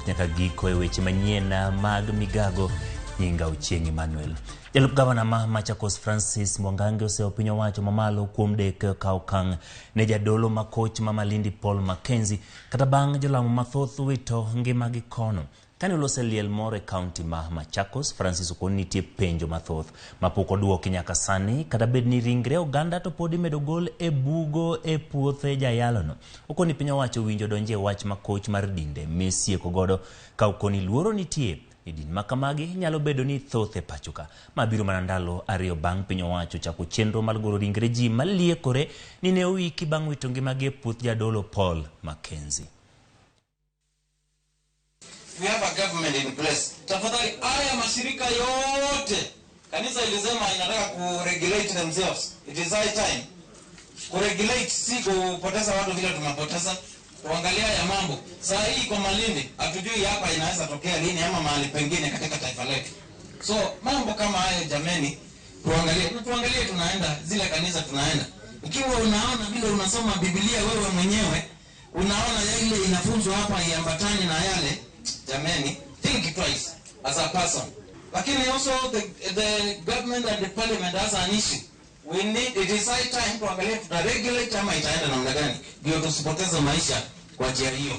nyaka giko e weche manyien mag migago. Nyinga Ochieng' Emmanuel. Jalup gavana ma Machakos Francis Mwangangi oseyo piny owacho mamalo kuom dek kawo okang' ne jadolo ma koch ma Malindi Paul Mackenzie kata bang' jolamo mathoth wito ngimagi kono. Kane oloso e liel moro e kaunti ma Machakos, Francis okoni nitie penjo mathoth mapok oduoki nyaka sani kata bed ni ringre oganda to pod imedo gol e bugo e puothe jayalono. Okoni piny owacho owinjo donjie wach ma koch mar dinde misieko godo ka okoni luoro nitie ni din ma kamagi nyalo bedo ni thoth e pacho ka. Ma biro mana ndalo 2 bang' piny owacho chako chenro mar golo ringre ji maliekore ni ne oiki bang' wito ngimagi e puoth jadolo Paul Mackenzie. We have a government in place. Tafadhali, haya mashirika yote kanisa ilisema inataka kuregulate themselves. It is high time. Kuregulate si kupoteza watu vile tumepoteza. Kuangalia ya mambo. Saa hii kwa Malindi hatujui hapa inaweza tokea lini ama mahali pengine katika taifa letu. So mambo kama hayo jameni, tuangalie. Na tuangalie tunaenda zile kanisa tunaenda. Ikiwa unaona vile unasoma Biblia wewe mwenyewe, unaona yale inafunzwa hapa iambatane na yale, jameni, think twice as a person. Lakini also the government and the parliament has an issue. We need, it is high time tuangalie tuta regulate ama itaenda namna gani ndio tusipoteze maisha kwa njia hiyo.